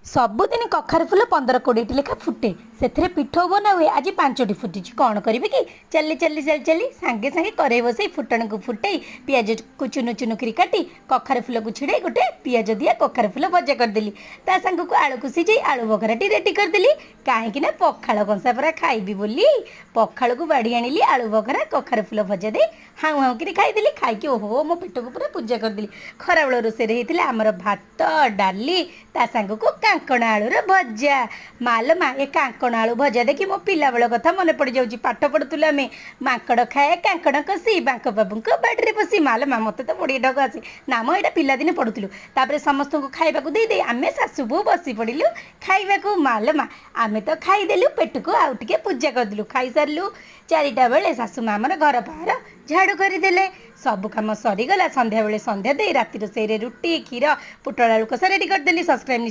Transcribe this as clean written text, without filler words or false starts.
ସବୁଦିନ କଖାରୁ ଫୁଲ 15 20ଟି ଲେଖା ଫୁଟେ, ସେଥିରେ ପିଠଉ ବନା ହୁଏ। ଆଜି 5ଟି ଫୁଟିଛି। କ'ଣ କରିବି କି, ଚାଲି ଚାଲି ଚାଲି ଚାଲି ସାଙ୍ଗେ ସାଙ୍ଗେ କରେଇ ବସେଇ ଫୁଟଣକୁ ଫୁଟେଇ, ପିଆଜକୁ ଚୁନୁ ଚୁନୁ କରି କାଟି, କଖାରୁ ଫୁଲକୁ ଛିଡ଼େଇ ଗୋଟେ ପିଆଜ ଦିଆ କଖାରୁ ଫୁଲ ଭଜା କରିଦେଲି। ତା ସାଙ୍ଗକୁ ଆଳୁକୁ ସିଝେଇ ଆଳୁ ବଘରାଟି ରେଡ଼ି କରିଦେଲି। କାହିଁକି ନା ପଖାଳ କଂସା ପରା ଖାଇବି ବୋଲି ପଖାଳକୁ ବାଢ଼ି ଆଣିଲି। ଆଳୁ ବଘରା କଖାରୁ ଫୁଲ ଭଜା ଦେଇ ହାଉଁ ହାଉଁ କିରି ଖାଇଦେଲି। ଖାଇକି ଓହୋ, ମୋ ପେଟକୁ ପୁରା ପୂଜା କରିଦେଲି। ଖରାବେଳ ରୋଷେଇରେ ହେଇଥିଲା ଆମର ଭାତ, ଡାଲି, ତା ସାଙ୍ଗକୁ କାଙ୍କଣ ଆଳୁର ଭଜା। ମାଲ ମା, ଏ କାଙ୍କଣ ଆଳୁ ଭଜା ଦେଖି ମୋ ପିଲାବେଳ କଥା ମନେ ପଡ଼ିଯାଉଛି। ପାଠ ପଢ଼ୁଥିଲୁ ଆମେ, ମାଙ୍କଡ଼ ଖାଏ କାଙ୍କଣ କଷି, ବାଙ୍କ ବାବୁଙ୍କ ବାଡ଼ିରେ ପଶି। ମାଲ ମା, ମୋତେ ତ ବଢ଼ିଆ ଢଗ ଆସେ ନା ମ। ଏଇଟା ପିଲାଦିନେ ପଢ଼ୁଥିଲୁ। ତାପରେ ସମସ୍ତଙ୍କୁ ଖାଇବାକୁ ଦେଇଦେଇ ଆମେ ଶାଶୁ ବୋହୂ ବସି ପଡ଼ିଲୁ ଖାଇବାକୁ। ମାଲ ମା, ଆମେ ତ ଖାଇଦେଲୁ, ପେଟକୁ ଆଉ ଟିକେ ପୂଜା କରିଦେଲୁ। ଖାଇସାରିଲୁ 4ଟା ବେଳେ ଶାଶୁ ମା ଆମର ଘର ବାହାର ଝାଡ଼ୁ କରିଦେଲେ। ସବୁ କାମ ସରିଗଲା। ସନ୍ଧ୍ୟାବେଳେ ସନ୍ଧ୍ୟା ଦେଇ ରାତି ରୋଷେଇରେ ରୁଟି, କ୍ଷୀର, ପୋଟଳ ଆଳୁ କଷା ରେଡ଼ି କରିଦେଲି। ସବସ୍କ୍ରାଇବ୍